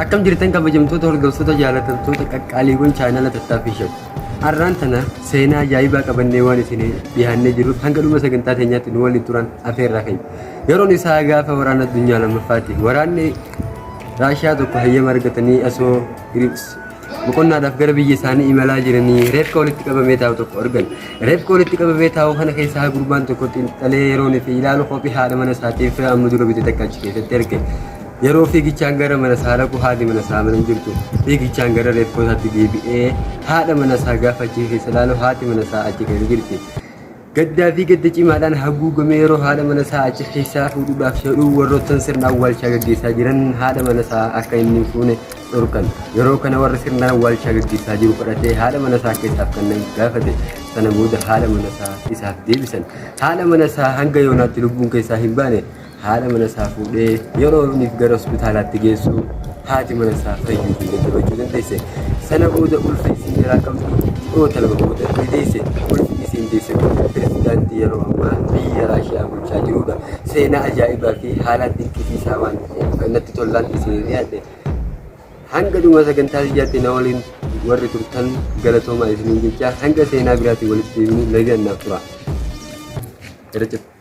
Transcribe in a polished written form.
Akkam jirtan kabajamtoota hordoftoota jaalatamtoota qaqqaaliiwwan chaanala tattaaffii shaw. Har'aan tana seenaa ajaa'ibaa qabannee waan isin dhiyaannee jirruuf hanga dhuma sagantaa teenyaatti nu waliin turan afeerraa keenya. Yeroon isaa gaafa waraana addunyaa lammaffaati. Waraanni Raashiyaa tokko hayyama argatanii asoo boqonnaadhaaf gara biyya isaanii imalaa jiranii reefka walitti qabamee taa'u tokko argan. Reefka walitti qabamee taa'u kana keessaa gurbaan tokko xiinxalee yeroon fi ilaalu kophee haadha mana isaatiif amma dura bite takka achi keessatti arge. Yeroo fiigichaan gara mana isaa dhaqu haati mana isaa mana hin jirtu. Fiigichaan gara reefkoo isaatti deebi'ee haadha mana isaa gaafa achi keessa ilaalu haati mana isaa achi keessa jirti. Gaddaa fi gadda cimaadhaan haguugamee yeroo haadha mana isaa achi keessaa fuudhuudhaaf jedhu warroottan sirna awwaalchaa gaggeessaa jiran haadha mana isaa akka inni hin fuune dhorkan. Yeroo kana warra sirna awwaalchaa gaggeessaa jiru kadhatee haadha mana isaa akka isaaf kennan gaafate. Sana booda haadha mana isaa isaaf deebisan. Haadha mana isaa hanga yoonaatti lubbuun keessaa hin baane Haadha mana isaa fuudhee yeroo inni gara hospitaalaatti geessu haati mana isaa fayyuu fi daddabarchuu dandeesse. Sana booda ulfa isiin jalaa qabdu ji'oota 2 booda ni deesse. Ulfi isiin deesse kun pirezidaantii yeroo ammaa biyya Raashiyaa bulchaa jirudha. Seenaa ajaa'ibaa fi haalaan dinqisiisaa waan ta'eef natti tollaan isinii dhiyaadhe. Hanga dhuma sagantaa kiyyaatti na waliin warri turtan galatoomaa isiniin jecha hanga seenaa biraatiin walitti deebinu nagaan naaf tura. Gara cita.